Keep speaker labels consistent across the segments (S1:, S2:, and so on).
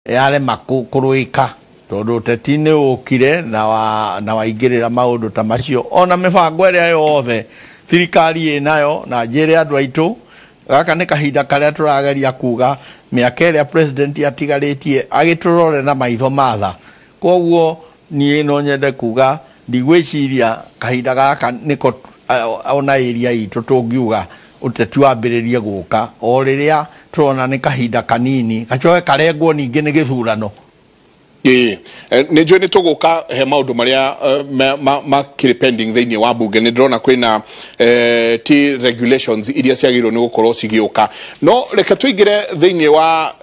S1: Yarema kũrũĩka tondũ ũteti nĩ ũkire na waingĩrĩra maũndũ ta macio, ona mĩbango ĩrĩa yothe thirikari ĩnayo. Na njĩre andũ aitũ, gaka nĩ kahinda karĩa tũrageria kuga mĩaka ĩrĩa president atigarĩtie agĩtũrore na maitho matha. Koguo niĩ no nyende kuga ndigwĩciria kahinda gaka nĩko ona area itũ tũngiuga ũteti wambĩrĩrie gũka, o rĩrĩa tũrona nĩ kahinda kanini gacoke karengwo ningĩ nĩ gĩthurano.
S2: Ĩĩ, nĩ njũĩ nĩ tũgũka he maũndũ marĩa makĩrĩ pending thĩinĩ wa bunge. Nĩ ndĩrona kwĩna ti regulations iria ciagĩrĩirwo nĩ gũkorwo cigĩũka, no reke tũingĩre thĩinĩ wa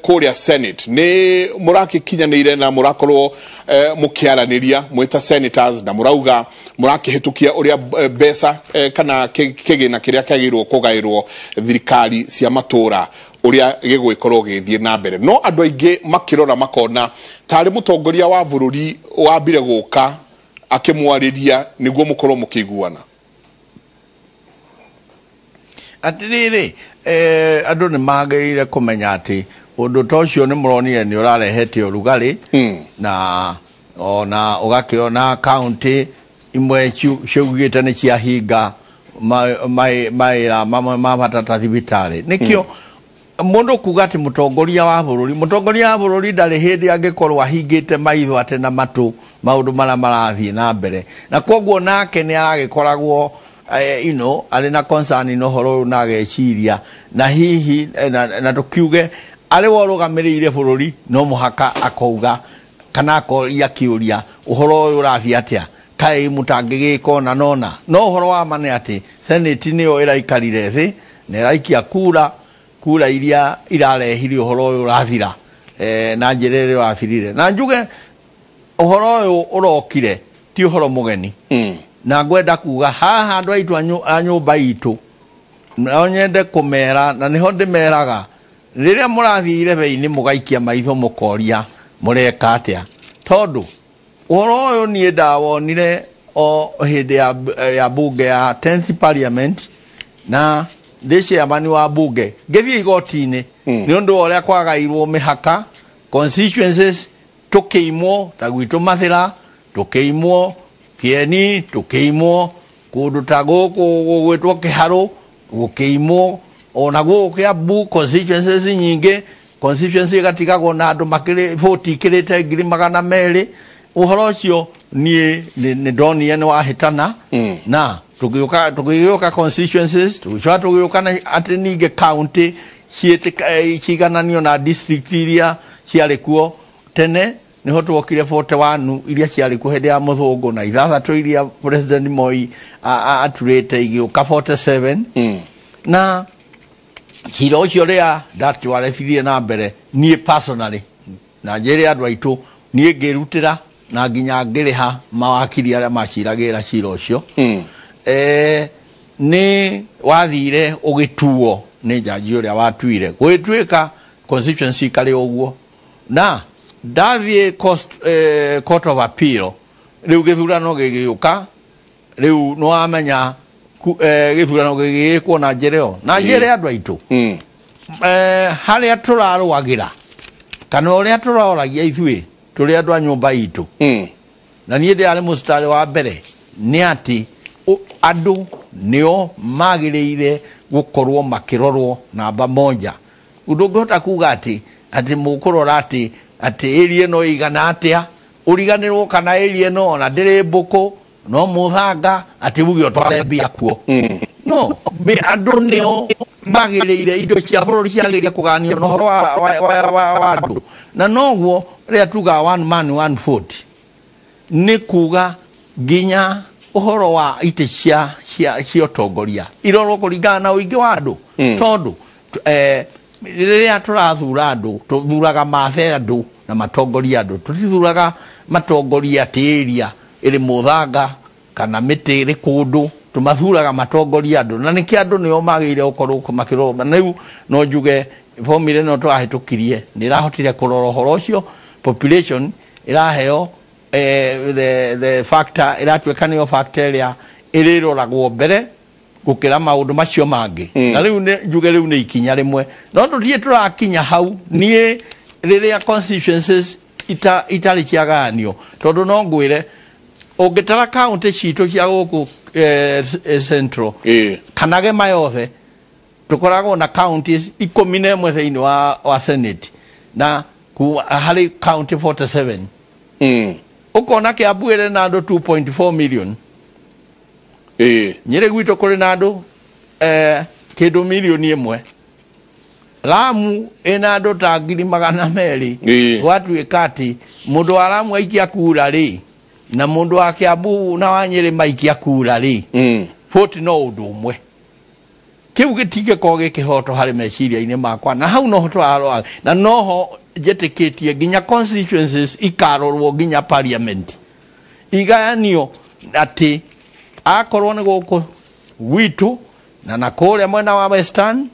S2: kũrĩa Senate. Nĩ mũrakĩkinyanĩire na mũrakorwo mũkĩaranĩria mwĩta senators na mũrauga mũrakĩhĩtũkia ũrĩa mbeca kana kĩgĩna kĩrĩa kĩagĩrĩirwo kũgaĩrwo thirikari cia matũra ũrĩa gĩgũgĩkorwo gĩgĩthiĩ na mbere, no andũ aingĩ makĩrora makona tarĩ mũtongoria wa bũrũri wambire gũka akĩmwarĩria nĩguo mũkorwo mũkĩiguana.
S1: Atĩrĩrĩ, andũ nĩ magĩrĩire kũmenya atĩ ũndũ ta ũcio nĩ mũronire nĩ ũrarehete ũrugarĩ na ona ũgakĩona kaunti imwe ciaugĩte nĩ ciahinga mawĩra mamwe ma bata ta thibitarĩ. Nĩkĩo mũndũ kuga atĩ mũtongoria wa bũrũri ndarĩ hĩndĩ angĩkorwo ahingĩte maitho atĩ na matũ maũndũ marĩa marathiĩ na mbere, na koguo nake nĩ aragĩkoragwo arĩ na concern na ũhoro ũyũ na ageciria na hihi na tũkiuge arĩ we ũrũgamĩrĩire bũrũri, no mũhaka akauga kana akoria kĩũria, ũhoro ũyũ ũrathiĩ atĩa, kaĩ mũtangĩgĩka ona nona. No ũhoro wa ma nĩ atĩ Senate nĩyo ĩraikarire thĩ na ĩraikia kura iria irarehire ũhoro ũyũ ũrathira na njĩra ĩrĩa ũrathirire. Na njuge ũhoro ũyũ ũrokire ti ũhoro mũgeni na ngwenda kuga haha andũ aitũ a nyũmba itũ no nyende kũmera, na nĩho ndĩmeraga, rĩrĩa mũrathiĩ irebe-inĩ mũgaikia maitho mũkoria mũreka atĩa, tondũ ũhoro ũyũ niĩ ndawonire o hĩndĩ ya bunge ya 10th Parliament na ndĩ chairman wa bunge ngĩthiĩ igoti-inĩ nĩ ũndũ wa ũrĩa kwagairwo mĩhaka constituencies, tũkĩimwo ta gwitũ Mathĩra, tũkĩimwo Kĩeni, tũkĩimwo kũndũ ta gũkũ gũgwĩtwo Kĩharũ, gũkĩimwo ona gũkũ Kĩambu constituencies nyingĩ, constituency ĩgatigagwo na andũ makĩrĩ vote ikĩrĩte 200,000. Ũhoro ũcio niĩ nĩ ndonire nĩ wahĩtana na tũgĩũka constituencies, tũgĩcoka tũgĩũka na atĩ ningĩ county cigananio na district iria ciarĩ kuo tene. Niho twokire 41 iria ciarĩ kuo hĩndĩ ya mũthũngũ na ithathatũ iria President Moi aturĩte igĩũka 47. Na cira ũcio rĩrĩa ndatwarithirie na mbere niĩ personally, na njĩre andũ aitũ, niĩ ngĩrutĩra na nginya ngĩrĩha mawakiri arĩa maciragĩra cira ũcio. Nĩ wathire ũgĩtuo nĩ jaji ũrĩa watuire gũgĩtuĩka constituency karĩ ũguo, na ndathiĩ Court of Appeal. Rĩu gĩthurano gĩgĩũka, rĩu nĩwamenya gĩthurano gĩgĩkwo na njĩra ĩyo, na njĩre andũ aitũ harĩa tũrarũagĩra kana ũrĩa tũroragia ithuĩ tũrĩ andũ a nyũmba itũ na niĩ ndĩarĩ mũcitari wa mbere nĩ atĩ andũ nĩo magĩrĩire gũkorwo makĩrorwo namba moja. Ndũngĩhota kuga atĩ mũkũrora atĩ area ĩno ĩigana atĩa, ũriganĩrwo kana area ĩno ona ndĩrĩ mbũkũ no mũthanga, atĩ uge ũtware mbia kuo. No andũ nĩo magĩrĩire, indo cia bũrũri ciagĩrĩire kũganio na ũhoro wa andũ, na noguo rĩrĩa tugaga one man one vote nĩ kuga nginya ũhoro wa itĩ cia ũtongoria irorwo kũringana na ũingĩ wa andũ tondũ rĩrĩa tũrathura andũ tũthuraga mathe andũ na matongoria andũ, tũtithuraga matongoria atĩ area ĩrĩ mũthanga kana mĩtĩ ĩrĩ kũndũ, tũmathuraga matongoria andũ, na nĩkĩo andũ nĩo magĩrĩire gũkorwo makĩrorwo. Na rĩu no njuge formula ĩno tũrahĩtũkirie nĩ ĩrahotire kũrora ũhoro ũcio, population ĩraheo the factor, ĩratuĩka nĩyo factor ĩrĩa ĩrĩroragwo mbere gũkĩra maũndũ macio mangĩ. Na rĩu njuge rĩu nĩ ikinya rĩmwe, no tũtirĩ tũrakinya hau. Niĩ rĩrĩa constituencies itarĩ ciagayanio tondũ no ngwĩre ũngĩtara county citũ cia gũkũ central kana gema yothe tũkoragwo na counties 11 thĩinĩ wa senate na harĩ county 47. Ũkona Kiambu ĩrĩ na andũ 2.4 million. Nyĩrĩ gwitũ kũrĩ na andũ kĩndũ milioni 1. Lamu ĩna andũ ta 200,000. Gwatuĩka atĩ mũndũ wa Lamu aikia kura rĩ na mũndũ wa Kiambu na wa Nyĩrĩ maikia kura rĩ, vote no ũndũ ũmwe. Kĩu gĩtingĩkorwo gĩ kĩhoto harĩ meciria-inĩ makwa, na hau noho tũrarora na noho njĩtĩkĩtie nginya constituencies ikarorwo nginya parliament igayanio atĩ akorwo nĩ gũkũ gwitũ na kũrĩa mwena wa Western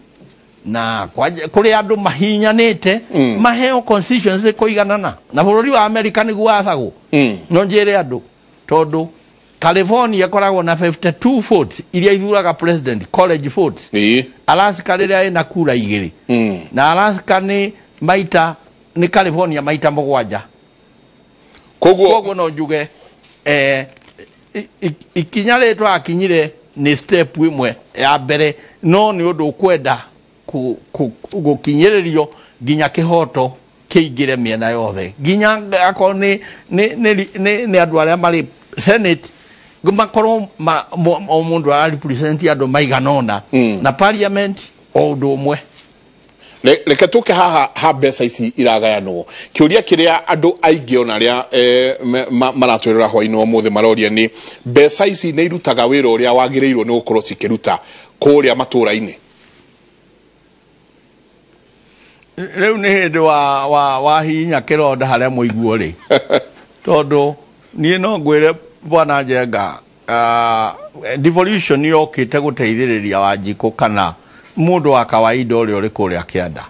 S1: na kũrĩa andũ mahinyanĩte maheo constituency kũiganana na bũrũri wa America nĩguo wathagwo. No njĩre andũ tondũ California ĩkoragwo na 52 votes iria ithuraga president, college votes. Alaska rĩrĩa ĩna kura 2. Na Alaska nĩ maita nĩ California maita 7. Koguo no njuge ikinya rĩrĩ twakinyire nĩ step ĩmwe ya mbere, no nĩ ũndũ ũkwenda gũkinyĩrĩrio nginya kĩhoto kĩingĩre mĩena yothe, nginya akorwo nĩ andũ arĩa marĩ senate makorwo o mũndũ ararepresent andũ maigana ũna, na parliament o ũndũ ũmwe.
S2: Reke tũke haha ha mbeca ici iragayanwo. Kĩũria kĩrĩa andũ aingĩ ona arĩa maratwĩrora hwainĩ wa ũmũthĩ maroria nĩ mbeca ici nĩ irutaga wĩra ũrĩa wagĩrĩirwo nĩ gũkorwo cikĩruta kũrĩa matũũra-inĩ.
S1: Rĩu nĩ hĩndĩ wa hihinya kĩronda harĩa mũiguo rĩ, tondũ niĩ no ngwĩre bwana Njenga, devolution yokĩte gũteithĩrĩria Wanjikũ kana mũndũ wa kawaida ũrĩa ũrĩ kũrĩa kĩanda.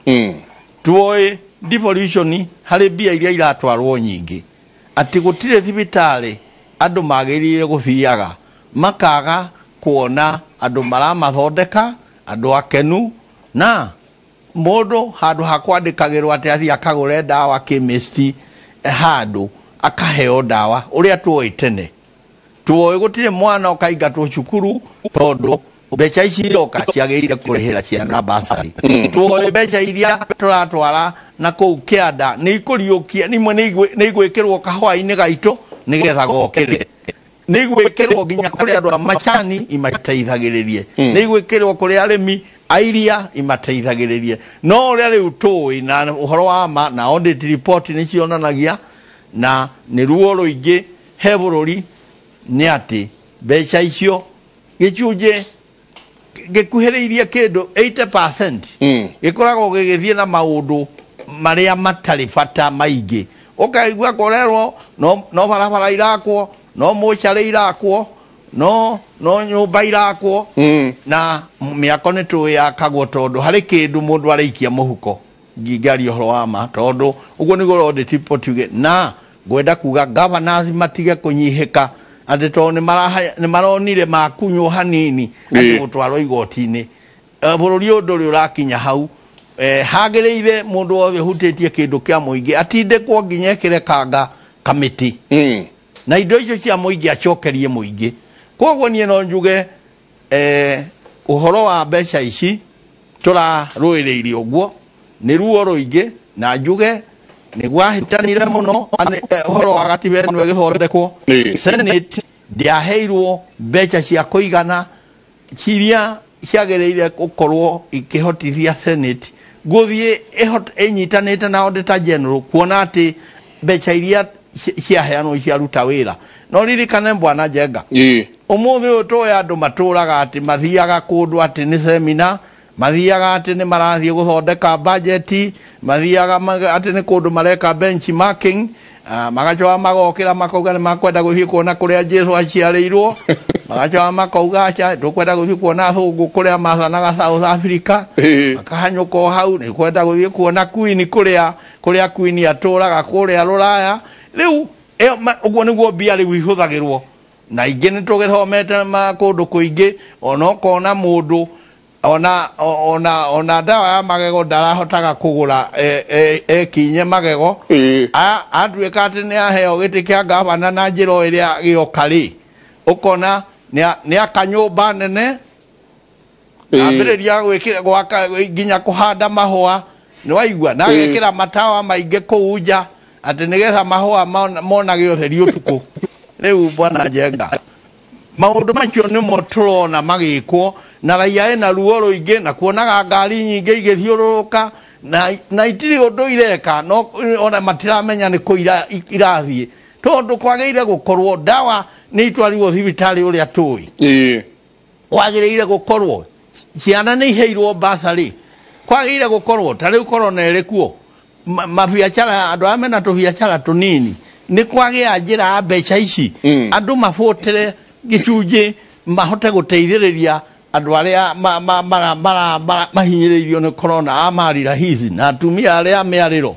S1: Tuoĩ devolution harĩ mbia iria iratwarwo nyingĩ, atĩ gũtirĩ thibitarĩ andũ magĩrĩire gũthiaga makaga kuona andũ maramathondeka, andũ akenu, na mũndũ handũ ha kwandĩkagĩrwo atĩ athiĩ akagũre ndawa chemist handũ akaheo ndawa ũrĩa tuoĩ tene. Tuoĩ gũtirĩ mwana ũkaingatwo cukuru tondũ mbeca ici iroka ciagĩrĩire kũrĩhĩra ciana basari. Tuoĩ mbeca iria tũratwara na kũu kĩanda nĩ ikũriũkia, nimwe nĩ igwĩkĩrwo kahũa-inĩ gaitũ nĩgetha gokĩre, nĩ igwĩkĩrwo nginya kũrĩ andũ a macani imateithagĩrĩrie, nĩ igwĩkĩrwo kũrĩ arĩmi a iria imateithagĩrĩrie. No ũrĩa rĩu tũĩ na ũhoro wa ma na audit report nĩ cionanagia na nĩ ruo rũingĩ he bũrũri nĩ atĩ mbeca icio gĩcunjĩ gĩkuhĩrĩirie kĩndũ 80% gĩkoragwo gĩgĩthiĩ na maũndũ marĩa matarĩ bata maingĩ. Ũkaigua kũrerwo no barabara irakwo, no mocarĩ irakwo, no nyũmba irakwo, na mĩako nĩ tũĩ yakagwo tondũ harĩ kĩndũ mũndũ araikia mũhuko. Ngingĩaria ũhoro wa ma tondũ ũguo nĩguo audit report yuge, na ngwenda kuga governors matige kũnyihĩka atĩ tondũ nĩ maronire makunywo hanini atĩ gũtwarwo igoti-inĩ. Bũrũri ũyũ ndũrĩ ũrakinya hau. Hagĩrĩire mũndũ wothe ũhutĩtie kĩndũ kĩa mũingĩ atindĩkwo nginya ekĩre kanga kamĩtĩ, na indo icio cia mũingĩ acokerie mũingĩ. Koguo niĩ no njuge ũhoro wa mbeca ici tũrarũĩrĩire ũguo nĩ ruo rũingĩ, na njuge nĩ gwahĩtanire mũno ũhoro wa gatiba ĩno ĩgĩthondekwo. Senate ndĩaheirwo mbeca cia kũigana ciria ciagĩrĩire gũkorwo ikĩhotithia Senate gũthiĩ ĩnyitanĩte na Auditor General kuona atĩ mbeca iria ciaheanwo ciaruta wĩra. No ririkane bwana Njenga, ũmũthĩ ũyũ tũĩ andũ matũraga atĩ mathiaga kũndũ atĩ nĩ seminar, mathiaga atĩ nĩ marathiĩ gũthondeka bajeti, mathiaga atĩ nĩ kũndũ mareka benchmarking, magacoka magokĩra makauga nĩ makwenda gũthiĩ kuona kũrĩa Jesu aciarĩirwo, magacoka makauga aca tũkwenda gũthiĩ kuona athũngũ kũrĩa mathanaga South Africa, makahanyũka o hau nĩ kwenda gũthiĩ kuona Queen kũrĩa Queen atũraga kũrĩa Rũraya. Rĩu ũguo nĩguo mbia rĩu ihũthagĩrwo, na ingĩ nĩ tũgĩthomete kũndũ kũingĩ, ona ũkona mũndũ Ona ndawa ya magego ndarahotaga kũgũra ekinye magego. Atuĩka atĩ nĩ aheo gĩtĩ kĩa gavana na njĩra ĩrĩa gĩoka rĩ, ũkona nĩ aka nyũmba nene, ambĩrĩria gwĩkĩra gwaka nginya kũhanda mahũa, nĩ waigua, na agekĩra matawa maingĩ kũu nja atĩ nĩgetha mahũa monage ũtheri ũtukũ. Rĩu bwana Njenga, maũndũ macio nĩmo tũrona magĩkwo na raia ĩna ruo rũingĩ, na kuonaga ngari nyingĩ igĩthiũrũrũka na itirĩ ũndũ ireka, no ona matiramenya nĩ kũ irathiĩ, tondũ kwagĩrĩire gũkorwo ndawa nĩ itwarirwo thibitarĩ ũrĩa tũĩ. Kwagĩrĩire gũkorwo ciana nĩ iheirwo basarĩ, kwagĩrĩire gũkorwo ta rĩu korona ĩrĩ kuo, mabiacara, andũ arĩa mena tũbiacara tũnini, nĩ kwagĩa njĩra ya mbeca ici andũ mabũtĩre gĩcunjĩ mahote gũteithĩrĩria andũ arĩa mahinyĩrĩirio nĩ korona, a marira hizi na atumia arĩa mĩarĩro.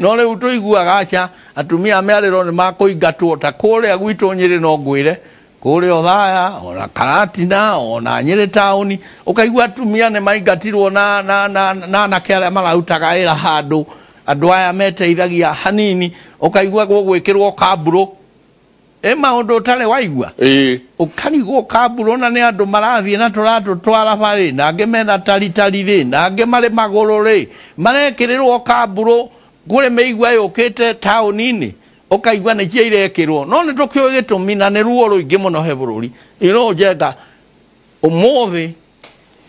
S1: No rĩu tũiguaga aca atumia a mĩarĩro nĩ makũingatwo ta kũrĩa gwitũ Nyĩrĩ, no ngwĩre kũrĩa Othaya ona Karatina ona Nyĩrĩ taũni, ũkaigua atumia nĩ maingatirwo na anake arĩa mararutaga wĩra handũ, andũ aya meteithagia hanini, ũkaigua gũgwĩkĩrwo kambũrũ. Maũndũ ũtarĩ waigua, ũkarigwo kambũrũ na nĩ andũ marathiĩ na tũratũ twa rabarĩ, na angĩ mena taritari rĩ, na angĩ marĩ magũrũ rĩ, marekĩrĩrwo kambũrũ kũrĩ mĩigua yũkĩte taũni-inĩ, ũkaigua nĩkĩo irekĩrwo. No nĩ tũkĩũĩ gĩtũmi na nĩ ruo rũingĩ mũno he bũrũri. Ĩno Njenga, ũmũthĩ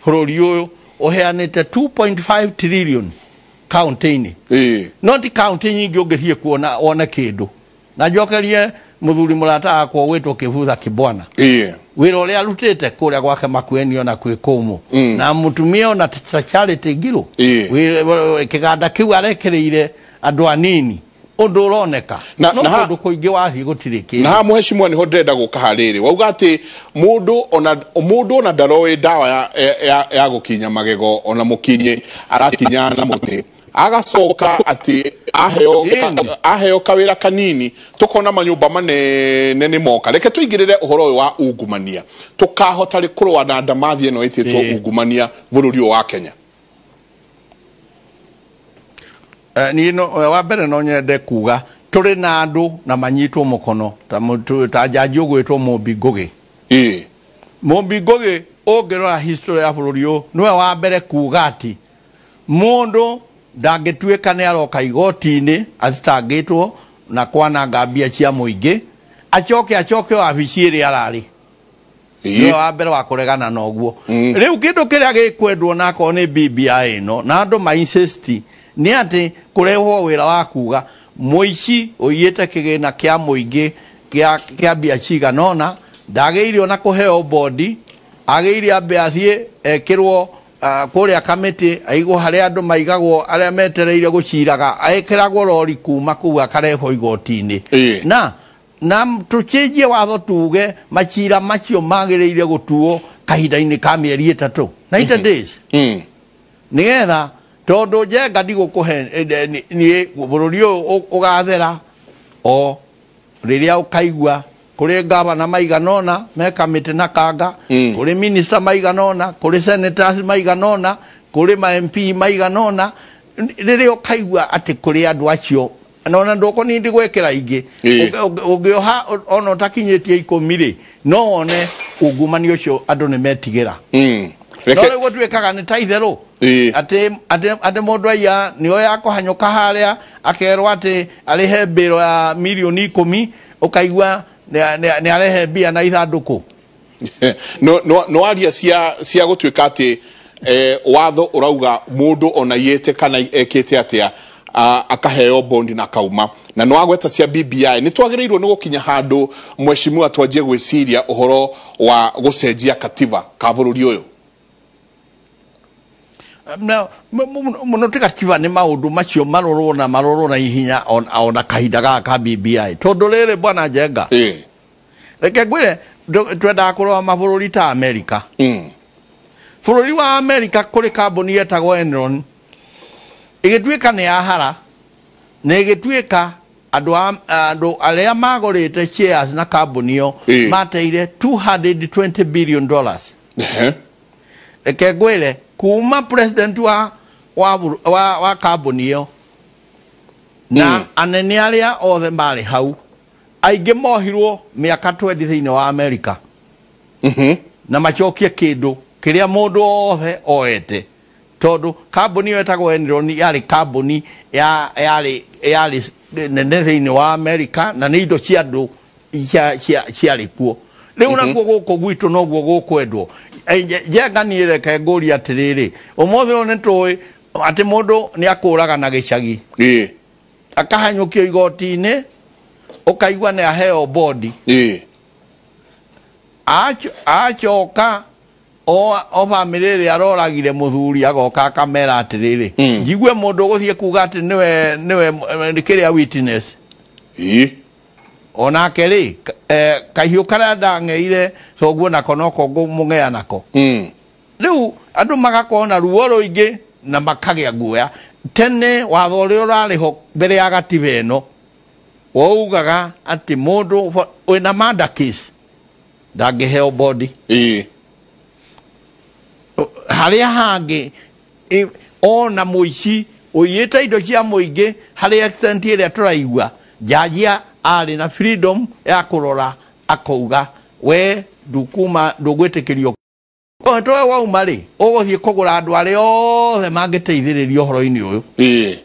S1: bũrũri ũyũ ũheanĩte 2.5 trillion kaunti-inĩ. No ti kaunti nyingĩ ũngĩthiĩ kuona wone kĩndũ. Na njokerie mũthuri mũrata wakwa gwĩtwo Kĩbutha Kĩbwana, wĩra ũrĩa arutĩte kũrĩa gwake Makueni ona kwĩ kũmũ, na mũtumia ona ta Charity Ngiru, kĩganda kĩu arekereire andũ anini, ũndũ ũroneka no kũndũ kũingĩ wathiĩ gũtirĩ kĩndũ.
S2: Na mheshimiwa, nĩho ndĩrenda gũka harĩrĩ wauga atĩ mũndũ ona ndaroĩ ndawa ya gũkinya magego, ona mũkinyi arakinya na mũtĩ, agacoka atĩ aheo kawĩra kanini, tukona manyũmba manene nĩ moka. Reke tũingĩrĩre ũhoro ũyũ wa ungumania, tũkahota rĩ kũrũa na ndamathi ĩno ĩtĩtwo ungumania bũrũri ũyũ wa Kenya?
S1: Niĩ no wa mbere no nyende kuga tũrĩ na andũ na manyitwo mũkono ta njanji ũgwĩtwo Mumbi Ngugi. Mumbi Ngugi, ũngĩrora history ya bũrũri ũyũ, nĩwe wa mbere kuga atĩ mũndũ ndangĩtuĩka nĩ aroka igoti-inĩ athitangĩtwo na kwananga mbia cia mũingĩ, acoke wabici ĩrĩa ararĩ. Nĩwe wa mbere wa kũregana na ũguo. Rĩu kĩndũ kĩrĩa gĩkwendwo nakorwo nĩ BBI ĩno na andũ ma insist nĩ atĩ kũrehwo wĩra wa kuga mũici ũiyĩte kĩgĩna kĩa mũingĩ kĩa mbia cigana ũna ndagĩrĩire ona kũheo bondi, agĩrĩire ambe athiĩ ekĩrwo kũrĩa kamĩtĩ, aigwo harĩa andũ maigagwo arĩa metereire gũciraga, ekĩragwo rori kuma kũu akarehwo igoti-inĩ. Na tũcenjie watho tuge macira macio magĩrĩire gũtuo kahinda-inĩ ka mĩeri 3, 90 days, nĩgetha tondũ Njenga ndigũkũhe niĩ bũrũri ũyũ ũgathera o rĩrĩa ũkaigua kũrĩ gavana maigana ũna me kamĩtĩ na kanga, kũrĩ minister maigana ũna, kũrĩ senators maigana ũna, kũrĩ ma MP maigana ũna, rĩrĩa ũkaigua atĩ kũrĩ andũ acio na ndũkũ ndigwĩkĩra ingĩ, ũngĩoha ona ũtakinyĩtie 10 rĩ, no wone ungumania ũcio andũ nĩ metigĩra. No rĩu gũtuĩkaga nĩ ta itherũ atĩ mũndũ aiya nĩo ya kũhanyũka harĩa akerwo atĩ arĩhe mbĩro ya mirioni 10, ũkaigua nĩ arehe mbia na ithandũkũ.
S2: No aria cia gũtuĩka atĩ watho ũrauga mũndũ ona aiyĩte kana ekĩte atĩa akaheo bondi na kauma, na no agweta cia BBI nĩ twagĩrĩirwo nĩ gũkinya handũ mheshimiwa twanjie gwĩciria ũhoro wa gũcenjia katiba ka bũrũri ũyũ.
S1: Mũno ti katiba nĩ maũndũ macio marorwo na marorwo na ihenya ona kahinda gaka ka BBI, tondũ rĩrĩ bwana Njenga, reke ngwĩre, twendaga kũrora mabũrũri ta Amerika. Bũrũri wa Amerika kũrĩ kambuni yetagwo Enron, ĩgĩtuĩka nĩ yahara, na ĩgĩtuĩka andũ arĩa magũrĩte shares na kambuni ĩyo mateire $220 billion. Reke ngwĩre kuma president wa kambuni ĩyo na anene arĩa othe marĩ hau aingĩ mohirwo mĩaka 20 thĩinĩ wa Amerika. Na macokie kĩndũ kĩrĩa mũndũ othe oete tondũ kambuni ĩyo ĩtagwo Enron yarĩ kambuni yarĩ nene thĩinĩ wa Amerika na nĩ indo cia andũ ciarĩ kuo. Rĩu nakuo gũkũ gwitũ noguo gũkwendwo. Njenga niĩ reke ngũrie atĩrĩrĩ, ũmũthĩ ũyũ nĩ tũĩ atĩ mũndũ nĩ akũraga na gĩcagi. Akahanyũkio igoti-inĩ, ũkaigua nĩ aheo bodi. Acoka o bamĩrĩ ĩrĩa aroragire mũthuri agoka akamera atĩrĩrĩ, njigue mũndũ ũgũthiĩ kuga atĩ nĩwe kĩrĩa witness. Onake rĩ, kahiũ karĩa ndang'eire thoguo nako noko ngũmũng'ea nako. Rĩu andũ magakorwo na ruo rũingĩ na makagĩa guoya. Tene watho ũrĩa ũrarĩ ho mbere ya gatiba ĩno waugaga atĩ mũndũ wĩna murder case ndangĩheo bodi. Harĩa hangĩ ona mũici ũiyĩte indo cia mũingĩ harĩ extent ĩrĩa tũraigua njajia arĩ na freedom ya kũrora akauga we ndukuma ndũgwĩtĩkĩrio. Toe wauma rĩ ũgũthiĩ kũgũra andũ arĩa othe mangĩteithĩrĩria ũhoro-inĩ ũyũ.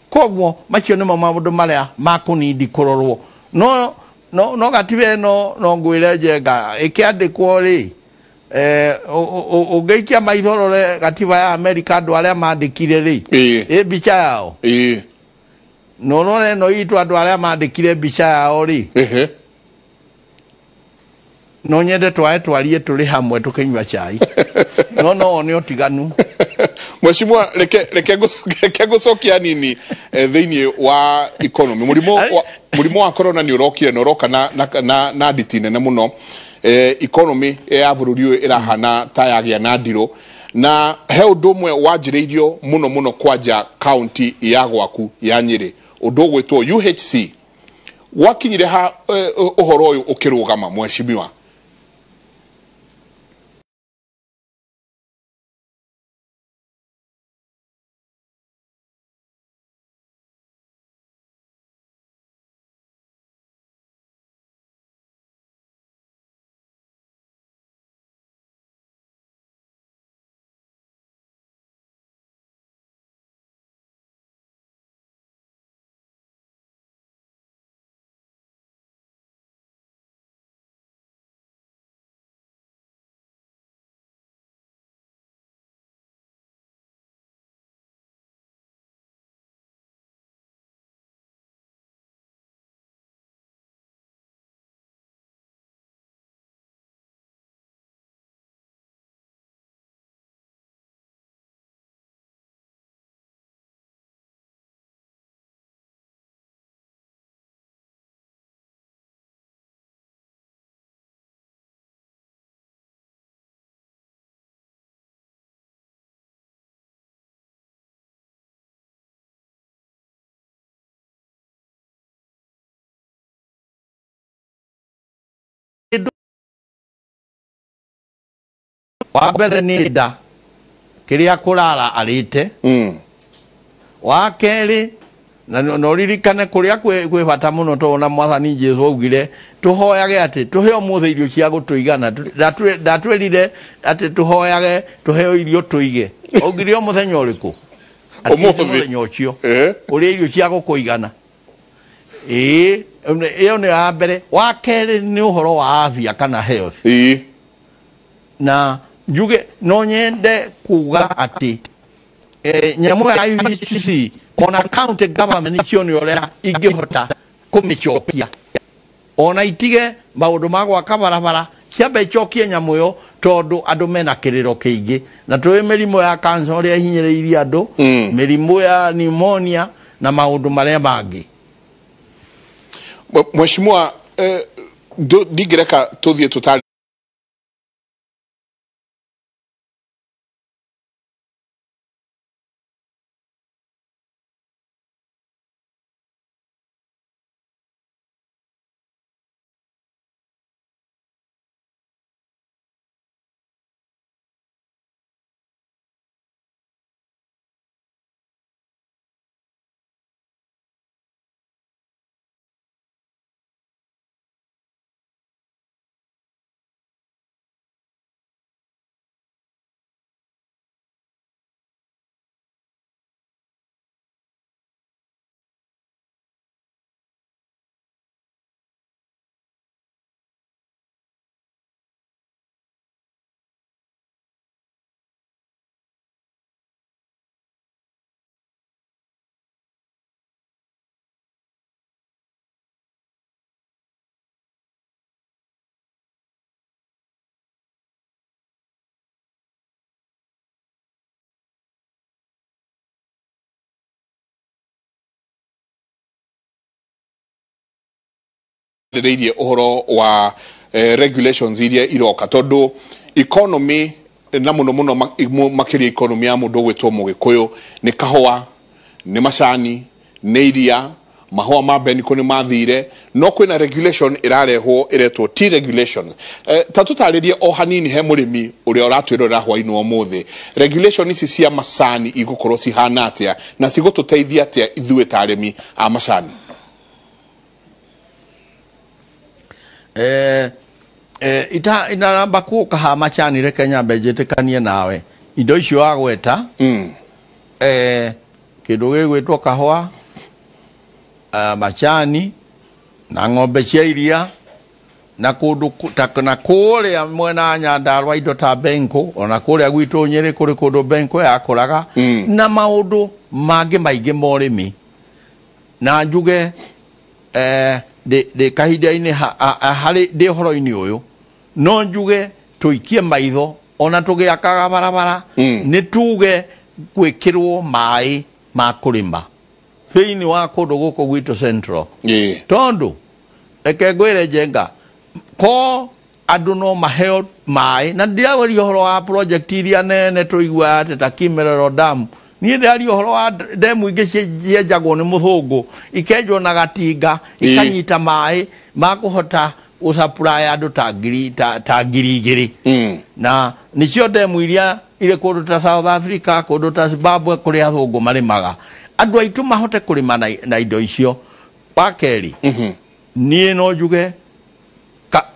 S1: Koguo macio nĩmo maũndũ marĩa makũnindi kũrorwo. No gatiba ĩno no ngwĩre Njenga ĩkĩandĩkwo rĩ, ũngĩikia maitho ũrore gatiba ya Amerika andũ arĩa mandĩkire rĩ, ĩ mbica yao. Na ũrore ĩno itũ andũ arĩa mandĩkire mbica yao rĩ, no nyende twae twarie tũrĩ hamwe tũkĩnyua cai. No nĩ ũtiganu.
S2: Mheshimiwa, reke ngũcokia nini thĩinĩ wa economy. Mũrimũ wa corona nĩ ũrokire na ũroka na nditi nene mũno. Economy ya bũrũri ũyũ ĩrahana ta yagĩa na ndirũ, na he ũndũ ũmwe wanjĩrĩirio mũno mũno kwanja county ya gwaku ya Nyĩrĩ, ũndũ ũgwĩtwo UHC. Gwakinyire ha ũhoro ũyũ ũkĩrũgama mheshimiwa?
S1: Wa mbere nĩ nda kĩrĩa kũrara arĩte. Wa kerĩ na no ririkane kũrĩa kwĩ bata mũno tondũ na Mwathani Jesũ augire tũhoyage atĩ tũheo ũmũthĩ irio cia gũtũigana. Ndatwĩrire atĩ tũhoyage tũheo irio tũige. Augire o mũthenya ũrĩkũ?
S2: Ũmũthĩ.
S1: Mũthenya ũcio. Ũrĩa irio cia gũkũigana. Ĩĩ, ĩyo nĩ ya mbere. Wa kerĩ nĩ ũhoro wa afya kana health. Na njuge no nyende kuga atĩ nyamũ ya UHC ona county government icio nĩ ũrĩa ingĩhota kũmĩcokia, ona itige maũndũ ma gwaka barabara ciambe icokie nyamũ ĩyo tondũ andũ mena kĩrĩro kĩingĩ na tũĩ mĩrimũ ya cancer ũrĩa ĩhinyĩrĩirie andũ, mĩrimũ ya pneumonia na maũndũ marĩa mangĩ.
S2: Mheshimiwa, ndingĩreka tũthiĩ tũtarĩ Twarĩrĩirie ũhoro wa regulations iria iroka tondũ economy na mũno mũno makĩria economy ya mũndũ ũgwĩtwo Mũgĩkũyũ nĩ kahũa, nĩ macani, nĩ iria, mahũa ma beniko nĩ mathire, no kwĩna regulation ĩrarehwo ĩretwo tea regulation. Ta tũtarĩrie o hanini he mũrĩmi ũrĩa ũratwĩrorera hwainĩ wa ũmũthĩ, regulation ici cia macani igũkorwo cihana atĩa na cigũtũteithia atĩa ithuĩ ta arĩmi a macani?
S1: Inaramba kuoka ha macani, reke nyambe njĩtĩkanie nawe indo icio wagweta. Kĩndũ gĩgwĩtwo kahũa, macani na ng'ombe cia iria na kũndũ na kũrĩa mwena wa Nyandarua indo ta benko, ona kũrĩa gwitũ Nyĩrĩ kũrĩ kũndũ benko yakũraga, na maũndũ mangĩ maingĩ ma ũrĩmi. Na njuge ndĩ kahinda-inĩ harĩ ndĩ ũhoro-inĩ ũyũ, no njuge tũikie maitho ona tũgĩakaga barabara, nĩ tuge gwĩkĩrwo maĩ ma kũrĩma thĩinĩ wa kũndũ gũkũ gwitũ Central. Tondũ reke ngwĩre Njenga, ko andũ no maheo maĩ, na ndirageria ũhoro wa project iria nene tũiguaga atĩ ta Kimerero Dam. Niĩ ndĩraria ũhoro wa demu ingĩ cienjagwo nĩ mũthũngũ, ikenjwo na gatinga, ikanyita maĩ ma kũhota gũsupply andũ ta 2,000. Na nĩcio demu iria irĩ kũndũ ta South Africa, kũndũ ta Zimbabwe, kũrĩa athũngũ marĩmaga. Andũ aitũ mahote kũrĩma na indo icio. Wa kerĩ, niĩ no njuge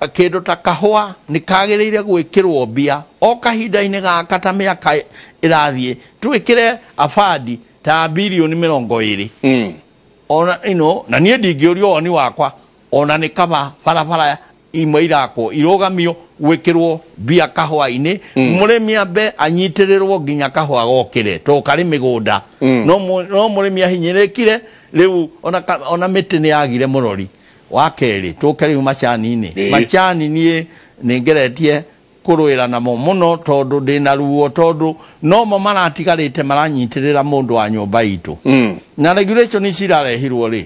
S1: kĩndũ ta kahũa nĩ kagĩrĩire gwĩkĩrwo mbia o kahinda-inĩ gaka ta mĩaka ĩrathiĩ, twĩkĩre abandi ta bilioni 20. Ona ino, na niĩ ndingĩũrio woni wakwa, ona nĩ kaba barabara imwe irakwo irũgamio gwĩkĩrwo mbia kahũa-inĩ, mũrĩmi ambe anyitĩrĩrwo nginya kahũa gokĩre, tondũ karĩ mĩgũnda. No mũrĩmi ahinyĩrĩkire rĩu, ona mĩtĩ nĩ yagire mũrori. Wa kerĩ, tũke rĩu macani-inĩ. Macani niĩ nĩ ngeretie kũrũĩra namo mũno tondũ ndĩna ruo, tondũ nomo maratigarĩte maranyitĩrĩra mũndũ wa nyũmba itũ. Na regulation ici irarehirwo rĩ,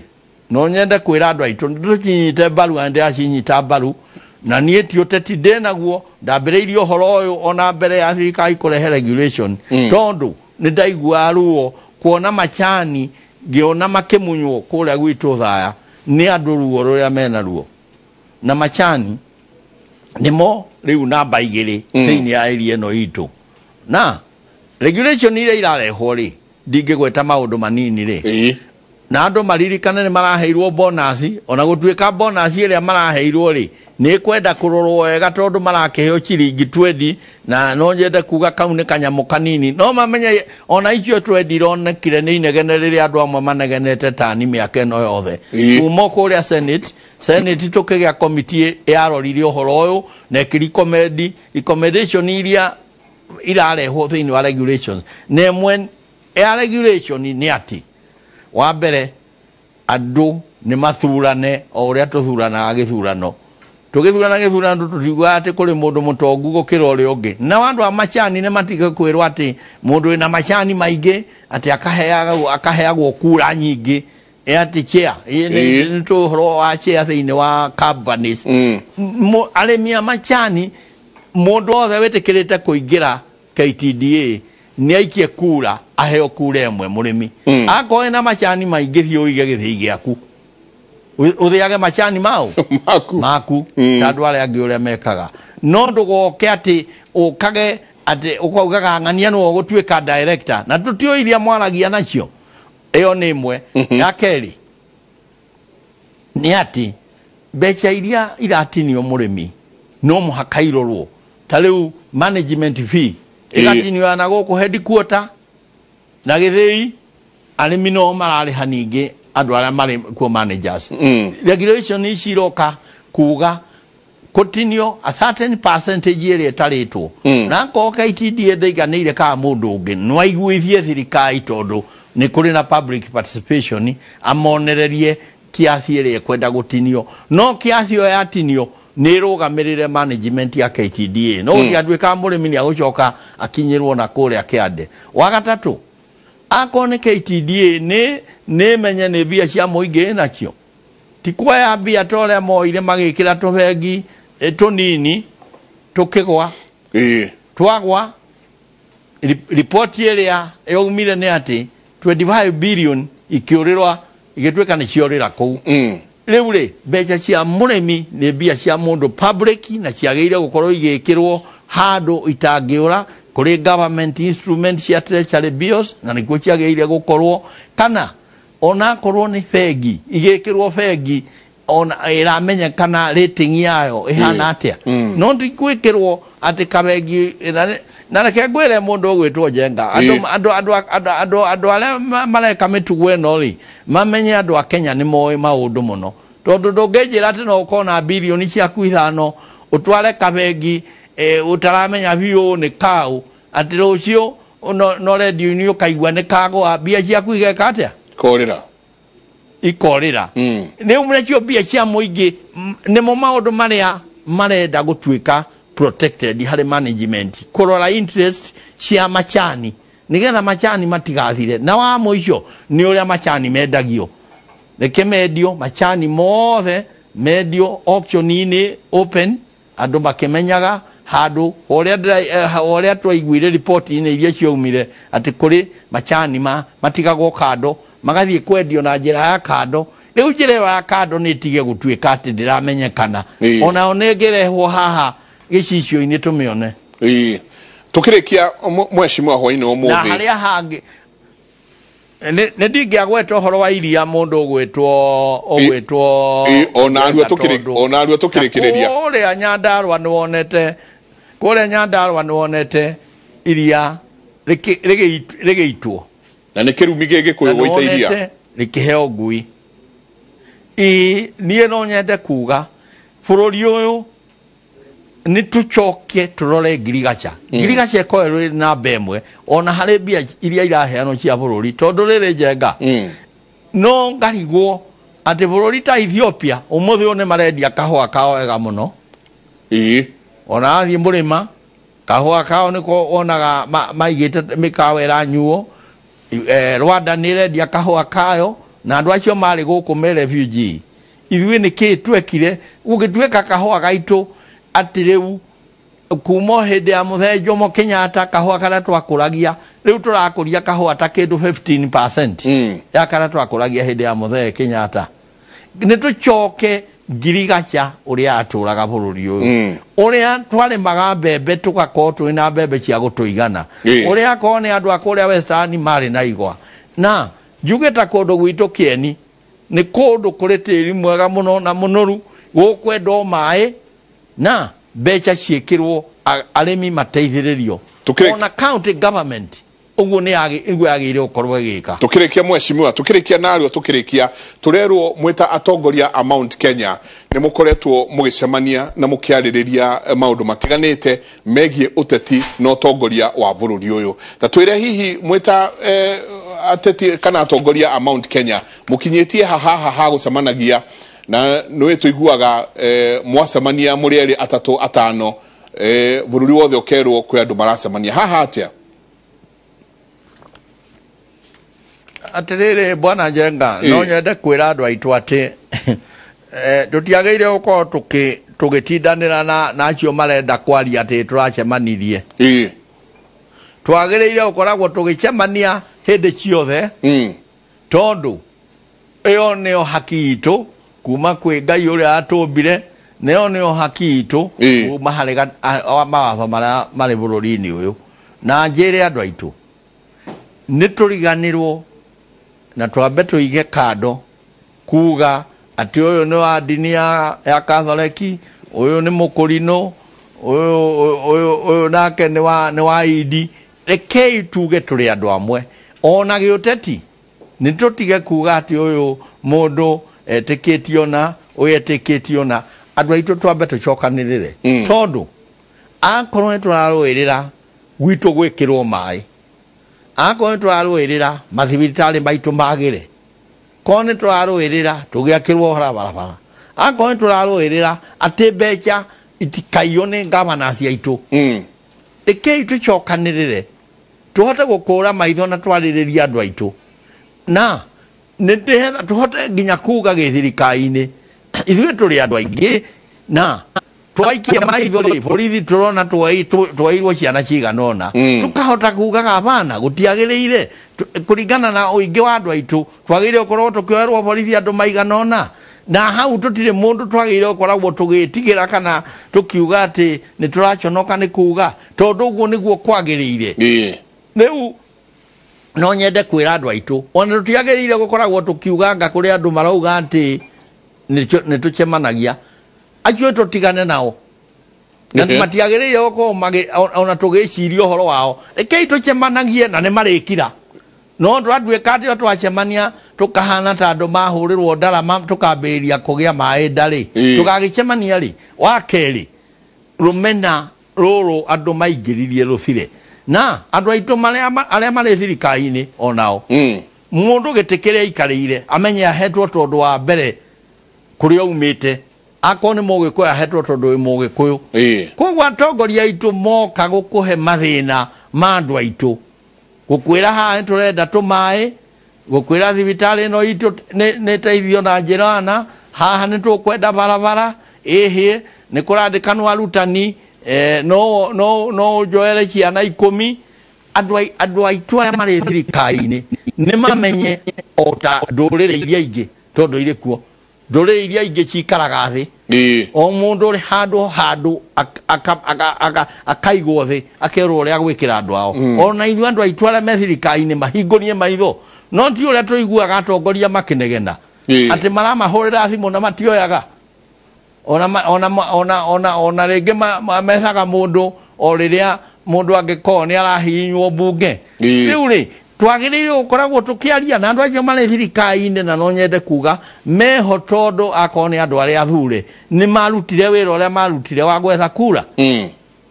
S1: no nyende kwĩra andũ aitũ tũcinyite mbaru, na ndĩracinyita mbaru, na niĩ ti ũteti ndĩnaguo, ndambĩrĩirie ũhoro ũyũ ona mbere ya thirikari kũrehe regulation, tondũ nĩ ndaiguaga ruo kuona macani ngĩona makĩmunywo kũrĩa gwitũ Thaya nĩ andũ ruo rũrĩa mena ruo. Na macani nĩmo rĩu namba 2 thĩinĩ ya area ĩno itũ. Na regulation iria irarehwo rĩ, ndingĩgweta maũndũ manini rĩ, na andũ maririkane nĩ maraheirwo bonus, ona gũtuĩka bonus ĩrĩa maraheirwo rĩ nĩ kwenda kũrorwo wega tondũ marakĩheo ciringi 20, na no nyende kuga kau nĩ kanyamũ kanini, no mamenye ona icio 20 ironekire nĩ inegene rĩrĩa andũ amwe manegenete tani mĩaka ĩno yothe. Kuma kũrĩa Senate tũkĩgĩa committee yarorire ũhoro ũyũ na ĩkĩrecommend recommendation iria irarehwo thĩinĩ wa regulations. Na ĩmwe ya regulation nĩ atĩ wa mbere andũ nĩ mathurane o ũrĩa tũthuranaga gĩthurano. Tũgĩthurana gĩthurano tũtiugaga atĩ kũrĩ mũndũ mũtongu gũkĩra ũrĩa ũngĩ. Na andũ a macani nĩ matige kwĩrwo atĩ mũndũ wĩna macani maingĩ atĩ akaheagwo kura nyingĩ, atĩ chair. Nĩ ũhoro wa chair thĩinĩ wa companies. Arĩmi a macani mũndũ wothe wĩtĩkĩrĩte kũingĩra KTDA nĩ aikie kura, aheo kura ĩmwe mũrĩmi. Akorwo ena macani maingĩ thiĩ ũige gĩthĩi gĩaku, ũthĩage macani mau maku ta andũ arĩa angĩ ũrĩa mekaga. No ndũgoke atĩ ũkage atĩ ũkaugaga ng'ania nĩwe ũgũtuĩka director, na tũtiũĩ iria mwaragia nacio. Ĩyo nĩ ĩmwe. Ya kerĩ nĩ atĩ mbeca iria iratinio mũrĩmi no mũhaka irorwo. Ta rĩu management fee ĩgatinio na gũkũ headquarter na gĩthĩi, arĩmi no mararĩha ningĩ andũ arĩa marĩ kuo managers. Regulation ici iroka kuga gũtinio a certain percentage ĩrĩa ĩtarĩtwo. Na akorwo KTDA ndĩiganĩire kana mũndũ ũngĩ no aiguithie thirikari, tondũ nĩ kũrĩ na public participation, amonererie kiasi ĩrĩa ĩkwenda gũtinio. No kiasi ĩyo yatinio nĩ ĩrũgamĩrĩre management ya KTDA. No gũtigatuĩka mũrĩmi nĩ agũcoka akinyĩrwo na kũrĩa kĩande. Wa gatatũ, akorwo nĩ KTDA nĩ menye nĩ mbia cia mũingĩ nacio, Ti kuoya mbia ta ũrĩa moire magĩkĩra tũbengi tũnini tũkĩgwa. Twagwa ripoti ĩrĩa yaumire nĩ atĩ 25 billion ikĩũrĩrwa igĩtuĩka nĩ ciorĩra kũu. Rĩu rĩ mbeca cia mũrĩmi nĩ mbia cia mũndũ public na ciagĩrĩire gũkorwo igĩkĩrwo handũ itangĩũra kũrĩ government instrument cia treasury bills na nĩkuo ciagĩrĩire gũkorwo, kana onakorwo nĩ bengi igĩkĩrwo bengi ona ĩramenyekana rating yayo ĩhana atĩa. No ti gwĩkĩrwo atĩ kabengi na reke ngwĩre mũndũ ũgwĩtwo Njenga, andũ arĩa mareka mĩtugo ĩno rĩ mamenye andũ a Kenya nĩ moĩ maũndũ mũno, tondũ ndũngĩnjĩra atĩ no ũkorwo na birioni ciaku 5 ũtware kabengi ũtaramenya biũ nĩ kaũ, atĩ rũciũ no redio-inĩ ũkaigua nĩ kagwa, mbia ciaku igeka atĩa?
S2: Korĩra.
S1: Ikorĩra. Rĩu nacio mbia cia mũingĩ nĩmo maũndũ marĩa marenda gũtuĩka protected harĩ management, kũrora interest cia macani nĩgetha macani matigathire. Na wa mũico nĩ ũrĩa macani mendagio, reke mendio macani mothe mendio auction-inĩ open, andũ makĩmenyaga handũ ũrĩa twaiguire riboti-inĩ iria ciaumire atĩ kũrĩ macani matigagwo kando magathiĩ kwendio na njĩra ya kando. Rĩu njĩra ĩyo ya kando nĩ ĩtige gũtuĩka atĩ ndĩramenyekana, onao nĩ ĩngĩrehwo haha gĩcicio-inĩ tũmĩone.
S2: Tũkĩrĩkia mheshimiwa hwaĩ-inĩ wa ũmũthĩ,
S1: na harĩa hangĩ nĩ ndingĩagweta ũhoro wa iria mũndũ ũgwĩtwo
S2: onarua tũkĩrĩkĩrĩria
S1: kũrĩa Nyandarũa nĩwonete, kũrĩa Nyandarũa nĩwonete iria rĩgĩitwo
S2: na nĩ kĩrumi gĩgĩkũyũ gũita iria
S1: rĩkĩheo ngui. Niĩ no nyende kuga bũrũri ũyũ nĩ tũcoke tũrore ngirigaca. Ngirigaca ĩkorwo ĩrĩ namba ĩmwe ona harĩ mbia iria iraheanwo cia bũrũri, tondũ rĩrĩ Njenga no ngarigwo atĩ bũrũri ta Ethiopia ũmũthĩ ũyũ nĩ marendia kahũa kao wega mũno. Ona athiĩ mũrĩma kahũa kao nĩko wonaga maigĩte mĩkawa ĩranyuo. Rwanda nĩ ĩrendia kahũa kayo na andũ acio marĩ gũkũ me refugee. Ithuĩ nĩ kĩĩ twekire gũgĩtuĩka kahũa gaitũ atĩ rĩu kuma hĩndĩ ya Mũthee Jomo Kenyatta kahũa karĩa twakũragia rĩu tũrakũria kahũa ta kĩndũ 15% ya karĩa twakũragia hĩndĩ ya Mũthee Kenyatta. Nĩ tũcoke ngirigaca ũrĩa atũraga bũrũri ũyũ, ũrĩa twarĩmaga mbembe tũgakorwo twĩ na mbembe cia gũtũigana, ũrĩa akorwo nĩ andũ a kũrĩa Western marĩ na igwa. Na njuge ta kũndũ gwitũ Kĩeni nĩ kũndũ kũrĩ tĩri mwega mũno na mũnoru, gũkwendwo maĩ na mbeca ciĩkĩrwo arĩmi mateithĩrĩrio, ona county government ũguo nĩ yagĩrĩire gũkorwo ĩgĩka.
S2: Tũkĩrĩkia mheshimiwa, tũkĩrĩkia narua, tũkĩrĩkia tũrerwo mwĩta atongoria a Mount Kenya nĩ mũkoretwo mũgĩcemania na mũkĩarĩrĩria maũndũ matiganĩte megiĩ ũteti na ũtongoria wa bũrũri ũyũ. Ta twĩre hihi mwĩta ateti kana atongoria a Mount Kenya mũkinyĩtie haha ha gũcemanagia na nĩ tũiguaga mwacemania mũrĩ erĩ atatũ atano bũrũri wothe ũkerwo kwĩ andũ maracemania haha atĩa?
S1: Atĩrĩrĩ bwana Njenga, no nyende kwĩra andũ aitũ atĩ tũtiagĩrĩire gũkorwo tũgĩtindanĩra na acio marenda kwaria atĩ tũracemanirie. Twagĩrĩire gũkoragwo tũgĩcemania hĩndĩ ciothe, tondũ ĩyo nĩyo haki itũ kuma kwĩ Ngai ũrĩa atũmbire, nĩyo nĩyo haki itũ kuma harĩ mawatho marĩa marĩ bũrũri-inĩ ũyũ. Na njĩre andũ aitũ nĩ tũriganĩrwo na twambe tũige kando kuga atĩ ũyũ nĩ wa ndini ya Katholeki, ũyũ nĩ mũkũrinũ, ũyũ nake nĩ wa Idi. Rekei tuge tũrĩ andũ amwe. Ona gĩũteti nĩ tũtige kuga atĩ ũyũ mũndũ etĩkĩtio na ũyũ etĩkĩtio na. Andũ aitũ twambe tũcokanĩrĩre, tondũ akorwo nĩ tũrarũĩrĩra gwitũ gwĩkĩrwo maĩ, akorwo nĩ tũrarũĩrĩra mathibitarĩ maitũ magĩre, korwo nĩ tũrarũĩrĩra tũgĩakĩrwo barabara, akorwo nĩ tũrarũĩrĩra atĩ mbeca itikaiywo nĩ governors aitũ, rekei tũcokanĩrĩre tũhote gũkũra maitho na twarĩrĩrie andũ aitũ. Na Nĩ tũhote nginya kuga gĩthirikari-inĩ ithuĩ tũrĩ andũ aingĩ na twaikia maitho rĩ borithi tũrona twairwo ciana cigana ũna tũkahota kugaga hapana gũtiagĩrĩire kũringana na ũingĩ wa andũ aitũ twagĩrĩire gũkorwo tũkĩoerwo borithi andũ maigana ũna na hau tũtirĩ mũndũ twagĩrĩire gũkoragwo tũgĩtigĩra kana tũkiuga atĩ nĩ tũraconoka nĩ kuga tondũ ũguo nĩguo kwagĩrĩire. Rĩu no nyende kwĩra andũ aitũ ona tũtiagĩrĩire gũkoragwo tũkiuganga kũrĩ andũ marauga atĩ nĩ tũcemanagia acio tũtigane nao na matiagĩrĩire gũkorwo ona tũgĩciria ũhoro wao rekei tũcemanagie na nĩ marĩkira no twatuĩka atĩ o twacemania tũkahana ta andũ mahũrĩrwo ndarama tũkambĩrĩria kũgĩa maĩ ndarĩ tũgagĩcemania rĩ. Wa kerĩ rũmena rũrũ andũ maingĩririe rũthire na andũ aitũ arĩa marĩ thirikari-inĩ onao mũndũ gĩtĩ kĩrĩa aikarĩire amenye ahetwo tondũ wa mbere kũrĩa aumĩte akorwo nĩ mũgĩkũyũ ahetwo tondũ wĩ mũgĩkũyũ. Koguo atongoria aitũ moka gũkũhe mathĩna ma andũ aitũ gũkwĩra haha nĩ tũrenda tũmaĩ gũkwĩra thibitarĩ ĩno itũ nĩ teithio na njĩra na haha nĩ tũkwenda barabara ĩhĩ nĩ kũrandĩkanwo arutani no njoere ciana 10 andũ aitũ arĩa marĩ thirikari-inĩ nĩ mamenye o ta ndũrĩrĩ iria ingĩ tondũ irĩ kuo ndũrĩrĩ iria ingĩ cikaraga thĩ o mũndũ ũrĩ handũ akaigwo thĩ akerwo ũrĩa gwĩkĩra andũ ao. Ona ithuĩ andũ aitũ arĩa me thirikari-inĩ mahingũrie maitho no ti ũrĩa tũiguaga atongoria makĩnegena atĩ maramahũrĩra thimũ na matioyaga ona rĩngĩ methaga mũndũ o rĩrĩa mũndũ angĩkorwo nĩ arahihinywo mbunge. Rĩu rĩ twagĩrĩirwo gũkoragwo tũkĩaria na andũ acio marĩ thirikari-inĩ na no nyende kuga meho tondũ akorwo nĩ andũ arĩa athure nĩ marutire wĩra ũrĩa marutire wa gwetha kura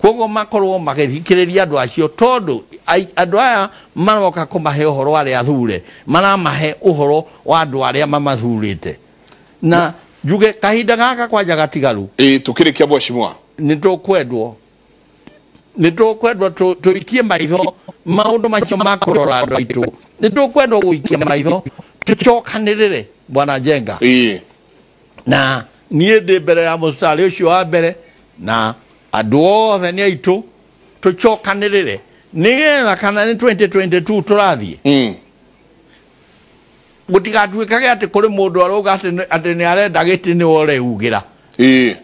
S1: koguo makorwo magĩthikĩrĩria andũ acio tondũ andũ aya maroka kũmahe ũhoro arĩa athure maramahe ũhoro wa andũ arĩa mamathurĩte na njuge kahinda gaka kwanja gatigaru
S2: tũkĩrĩkia mheshimiwa
S1: nĩ tũkwendwo tũikie maitho maũndũ macio ma kũrora andũ aitũ nĩ tũkwendwo gũikia maitho tũcokanĩrĩre bwana Njenga na niĩ ndĩ mbere ya mũstari ũcio wa mbere na andũ othe nĩ aitũ tũcokanĩrĩre nĩgetha kana nĩ 2022 tũrathiĩ gũtigatuĩkage atĩ kũrĩ mũndũ arauga atĩ nĩ arenda gĩtĩ nĩwe ũreugĩra.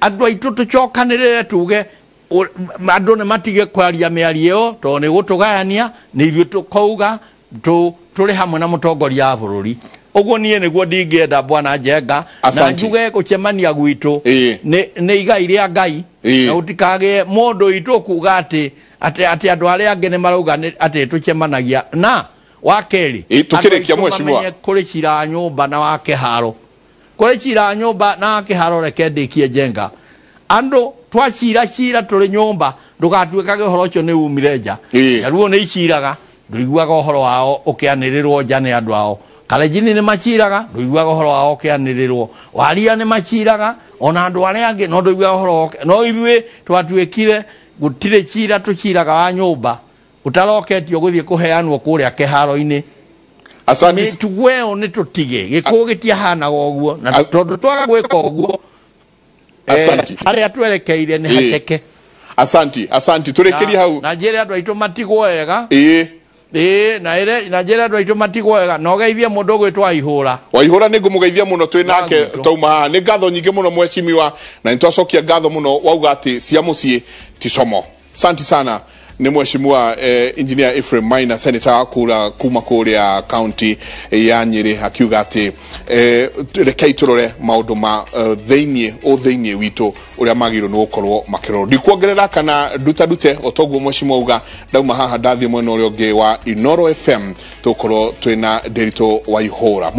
S1: Andũ aitũ tũcokanĩrĩre tuge andũ nĩ matige kwaria mĩario ĩyo tondũ nĩ gũtũgayania nĩ ithuĩ tũkauga tũrĩ hamwe na mũtongoria wa bũrũri. Ũguo niĩ nĩguo ndingĩenda bwana Njenga na njuge gũcemania gwitũ nĩ igai rĩa Ngai na gũtikagĩe mũndũ witũ kuga atĩ andũ arĩa angĩ nĩ marauga atĩ tũcemanagia na wa kerĩ
S2: tũkĩrĩkia mheshimiwa
S1: kũrĩ cira nyũmba na wa kĩharo kũrĩ cira nyũmba na wa kĩharo reke ndĩkie Njenga andũ twacira cira tũrĩ nyũmba ndũgatuĩkage ũhoro ũcio nĩ umire nja Nyaruo nĩ iciraga ndũiguaga ũhoro wao ũkĩanĩrĩrwo nja nĩ andũ ao Kalenjini nĩ maciraga ndũiguaga ũhoro wao ũkĩanĩrĩrwo Waria nĩ maciraga ona andũ arĩa angĩ no ndũiguaga ũhoro no ithuĩ twatuĩkire gũtirĩ cira tũciraga wa nyũmba ũtaroketio gũthiĩ kũheanwo kũrĩa kĩharo-inĩ. Mĩtugo ĩyo nĩ tũtige gĩkũyũ gĩtiahanaga ũguo na tondũ twaga gwĩka ũguo harĩa twerekeire nĩ haceke.
S2: Asanti tũrĩkĩrie hau
S1: na njĩre andũ aitũ matigwo wega na njĩre andũ aitũ matigwo wega na ũgeithie mũndũ ũgwĩtwo Waihũra.
S2: Waihũra nĩ ngũmũgeithia mũno twĩ nake tauma haha nĩ ngatho nyingĩ mũno mheshimiwa na nĩtwacokia ngatho mũno wauga atĩ cia mũciĩ ti como. Asanti sana ni mheshimiwa Engineer Ephraim Maina senator kura kuma kuria county ya Nyeri akiuga ati rekei turore maundu ma thiini o thiini witu uria magirwo ni gukorwo makirorwo ndikuongerera kana nduta ndute otoguo mheshimiwa uga ndauma haha ndathie mwena uria ungi wa Inoro FM tukorwo twina Nderitu Waihura.